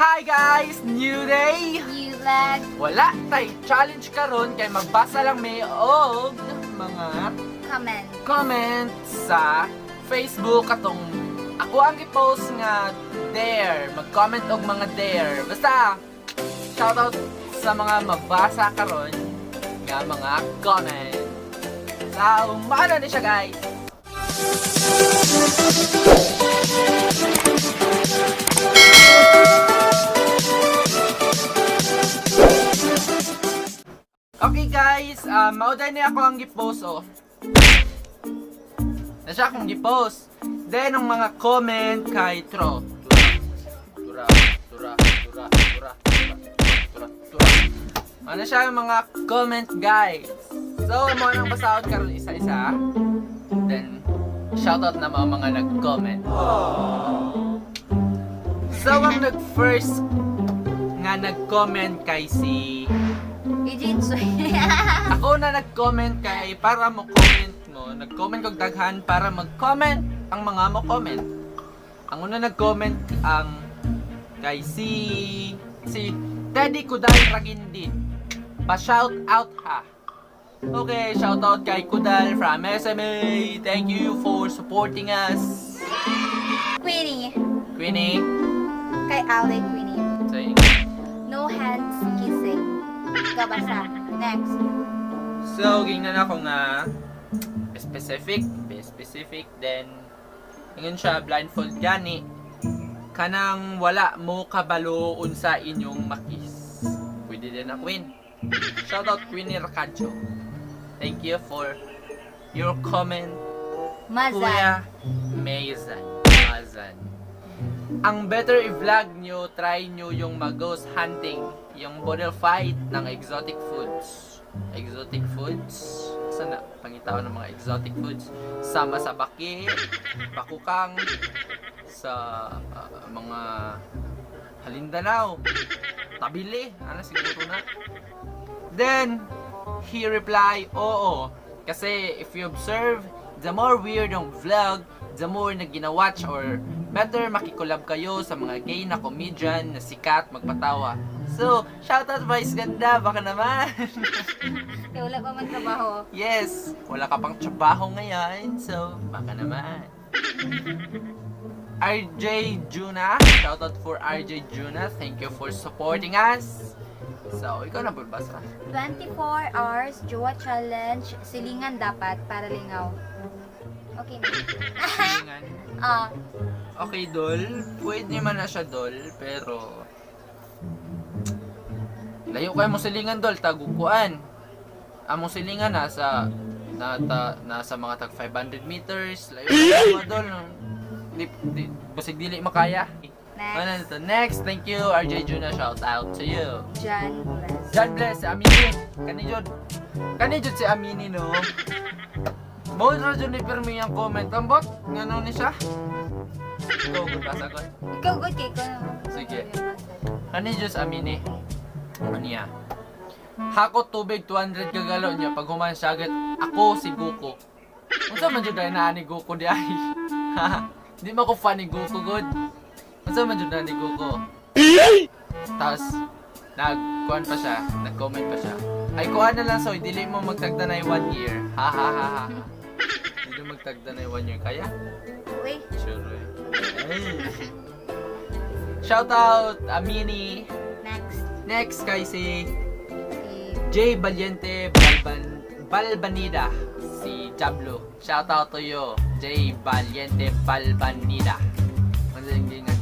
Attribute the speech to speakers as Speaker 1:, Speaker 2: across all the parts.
Speaker 1: Hi guys! New day!
Speaker 2: New vlog.
Speaker 1: Wala tay challenge karon kay magbasa lang may og mga
Speaker 2: Comment.
Speaker 1: Comment sa Facebook katong ako ang gi-post nga dare, mag-comment og mga dare. Basta shoutout sa mga mabasa karon nga mga comment. So, maano ni siya, guys. Okay guys, mao ni ako ang gi-post, oh. Na siya akong gi-post. Then ang mga comment kay Tro. Tura, tura, tura, tura, tura, tura, tura. Ano siya ang mga comment, guys. So, mo nang basahon karon isa-isa. Then shoutout na mga nag-comment. So, ang nag-first nga nag-comment kay si
Speaker 2: Ijitsu.
Speaker 1: Ako na nag-comment kay para mo comment mo, nag-comment kog daghan para mag-comment ang mga mo comment. Ang una nag-comment ang kay si Teddy Kudal Ragindin. Pa-shout out ha. Okay, shout out kay Kudal from SMA. Thank you for supporting us.
Speaker 2: Queenie.
Speaker 1: Queenie,
Speaker 2: Kay Ale Queenie.
Speaker 1: Say,
Speaker 2: No hands kissing. Ikaw basa. Next.
Speaker 1: So, gingnan ako nga specific, be specific, then ingon siya, blindfold gani kanang wala mo kabalo unsa inyong makis. Pwede din na Queen. Shout out Queenie Racacho. Thank you for your comment.
Speaker 2: Mazan.
Speaker 1: Kuya Mazan. Mazan. Ang better i-vlog nyo, try nyo yung mag-ghost hunting, yung bottle fight ng exotic foods. Exotic foods? Sana, pangitaon ng mga exotic foods. Sama sa baki, bakukang, sa mga halindanao, tabili, ano siguro na. Then, he reply, "Oo." Kasi if you observe, the more weird ang vlog, the more na ginawatch or better makikolab kayo sa mga gay na comedian na sikat magpatawa. So, shoutout Vice Ganda, baka naman.
Speaker 2: Kaya wala pa man trabaho.
Speaker 1: Yes, wala ka pang trabaho ngayon, so baka naman. RJ Juna, shoutout for RJ Juna. Thank you for supporting us. So, ikaw na basa.
Speaker 2: 24 hours jowa challenge. Silingan dapat para lingaw. Okay na.
Speaker 1: Silingan.
Speaker 2: Ah,
Speaker 1: Okay, Dol. Pwede man na siya, Dol. Pero layo kayo mo silingan, Dol. Tagukuan. Among silingan nasa mga tag 500 meters. Layo kayo mga Dol. Di, basig dili makaya.
Speaker 2: Next.
Speaker 1: Ano na to? Next, thank you, RJ Juna. Shout out to you.
Speaker 2: John Bless.
Speaker 1: God bless si Amini. Kani jud. Kani jud si Amini, no. Mo ra jud ni pirmi ang comment. Ambot ngano ni siya? Ikaw gud basa ko.
Speaker 2: Ikaw good kay ko.
Speaker 1: Sige. Kani jud si Amini. Ano niya? Hakot tubig 200 kagalo niya pag human siya agad ako si Goku. Unsa man jud na ni Goku di ay? Di man ko fan ni Goku good. Unsa man jud na ni Goku? Tapos nag-kuan pa siya, nag-comment pa siya. "Ay, kuan na lang, so dili mo magtagdanay one year. Ha ha ha ha. Dili magtagdanay one year kaya?
Speaker 2: Uy.
Speaker 1: Sure. Eh. Ay. Shout out Amini.
Speaker 2: Next.
Speaker 1: Next kay si
Speaker 2: Si
Speaker 1: J Valiente Balban Balbanida. Si Jablo. Shout out to you, J Valiente Balbanida. Ano yung gingan?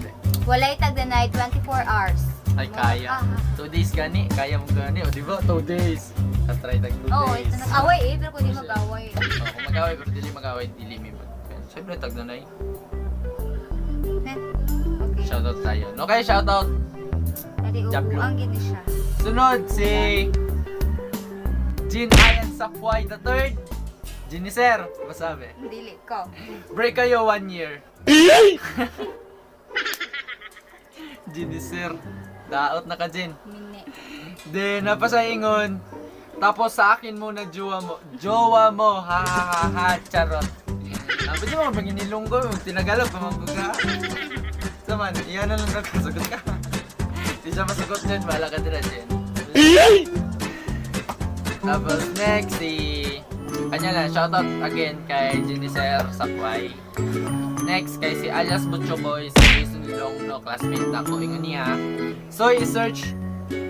Speaker 2: Walay tagdanay 24 hours.
Speaker 1: Ay, kaya.
Speaker 2: Ah, ah.
Speaker 1: 2 days gani. Kaya mo gani. O, di ba? 2 days. Katry tag 2
Speaker 2: Oo,
Speaker 1: days.
Speaker 2: ito nag-away eh, pero kung di mag-away.
Speaker 1: Oh, kung mag-away, pero dili mag-away, dili may mag. Siyempre, tagdanay.
Speaker 2: Eh, okay.
Speaker 1: Shoutout tayo. Okay, shoutout.
Speaker 2: Dali,
Speaker 1: Jablo.
Speaker 2: ang gini siya.
Speaker 1: Sunod, si Jean Ian Sapway the third. Ginny Sir, masabi.
Speaker 2: Dili ko.
Speaker 1: Break kayo one year. Ginny Sir, daot na ka, Jin.
Speaker 2: Mini.
Speaker 1: Then, napasaingon. Tapos sa akin muna jowa mo. Jowa mo. Ha ha ha ha. Charot. Sabi niyo mga panginilunggo. Tinagalog pa ka. Saman, iyan na lang dapat. Sagot ka. Di siya masugot din, bahala ka dira din. Tapos next, si kanya lang, shoutout again kay Jenicer Sakway. Next, kay si alias Butcho Boy, si Jason Longno, classmate na ko. Ingon niya. So, i-search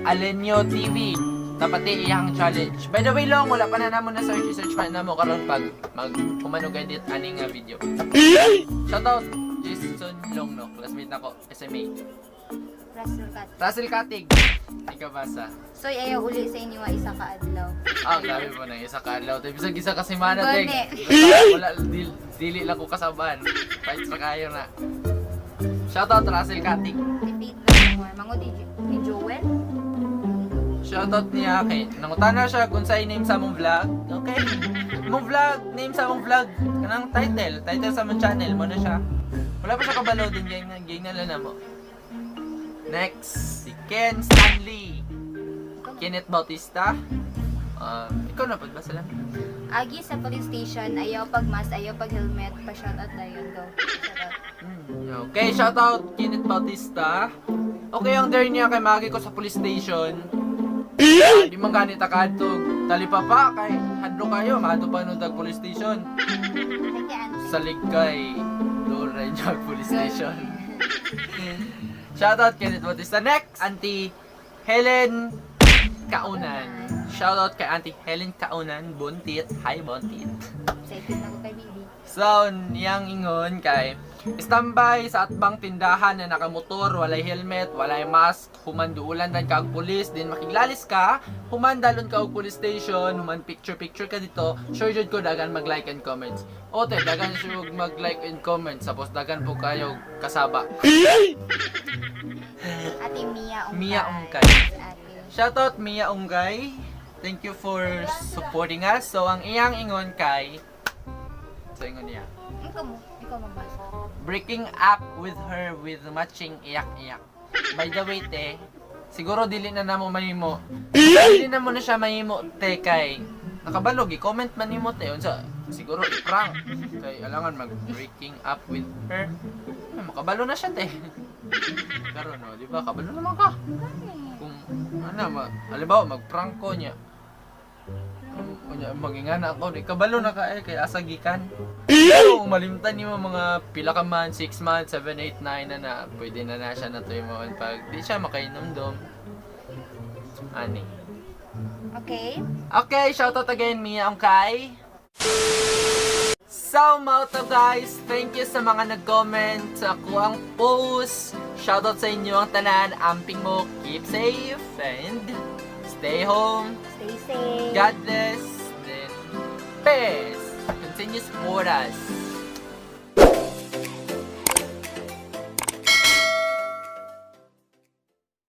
Speaker 1: Alenyo TV. Tapati iyang challenge. By the way, Long, wala pa na namo na search. I-search pa na mo karon pag mag humanog edit ani nga video. Shoutout Jason Longno, classmate nako, SMA.
Speaker 2: Russell Cat.
Speaker 1: Russell Katig. Ikaw basa.
Speaker 2: Soy, ayaw uli sa inyo nga isa ka adlaw.
Speaker 1: Ah, grabe po na isa ka adlaw. Te bisag isa ka semana, te.
Speaker 2: Gani.
Speaker 1: Wala dili lang ko kasaban. Fight sa kayo na. Shoutout Russell Katig.
Speaker 2: Si Faith Villamor. Mango ni Joel.
Speaker 1: Shoutout niya kay nangutana siya kung sa name sa among vlog. Okay. Mong vlog, name sa among vlog. Kanang title, title sa among channel mo na siya. Wala pa siya kabalo din gang gang na lang mo. Next, si Ken Stanley. Kenneth Bautista. Ikaw na pud ba sila?
Speaker 2: Agi sa police station, ayaw pag mask, ayaw pag helmet. Pa shoutout na yun. Go. Shoutout.
Speaker 1: Okay, shoutout Kenneth Bautista. Okay, ang dare niya kay magi ko sa police station. Ah, di man ganit kadto talipapa kay hadlo kayo maadto pa nun tag police station.
Speaker 2: Hi kay Auntie.
Speaker 1: Salig kay doon rin yung police station. Shoutout Kenneth Bautista. Next, Auntie Helen Kaunan. Shoutout kay Auntie Helen Kaunan, Buntit. Hi, Buntit.
Speaker 2: Excited na ko kay Bibi.
Speaker 1: So, niyang ingon kay standby sa atbang tindahan na nakamotor, walay helmet, walay mask, human duulan dan ka og pulis, din makiglalis ka, human dalon ka og police station, human picture picture ka dito, sure jud ko dagan mag-like and comments. Ote, dagan sure mag-like and comments, tapos dagan po kayo kasaba.
Speaker 2: Ate Mia Ungkay.
Speaker 1: Mia Ungkay.
Speaker 2: Ate.
Speaker 1: Shoutout Mia Ungkay. Thank you for supporting us. So, ang iyang ingon kay, so ingon niya,
Speaker 2: Ikaw mo. Ikaw magbasa.
Speaker 1: Breaking up with her with matching iyak-iyak. By the way, te, siguro dili na namo mahimo. Dili na mo na siya mahimo, te, kay nakabalog, i-comment man nimo, te. Unsa, siguro i-prank. Kay alangan mag breaking up with her. Ay, makabalo na siya, te. Karon no, di ba? Kabalo naman ka.
Speaker 2: Gani.
Speaker 1: Kung ano, halimbawa mag-prank ko niya. Unya magingana ako, di kabalo na ka eh kay asa gikan. Pero kung malimtan nimo mga pila ka man, 6 months, 7, 8, 9 na na, pwede na na siya na to mo pag di siya makainomdom. Ani.
Speaker 2: Okay.
Speaker 1: Okay, shoutout again Mia Ongkay. So, mao to guys, thank you sa mga nag-comment sa akoang post. Shoutout sa inyo ang tanan. Amping mo, keep safe and stay home.
Speaker 2: Stay safe.
Speaker 1: God bless. Then, peace. Continue support us.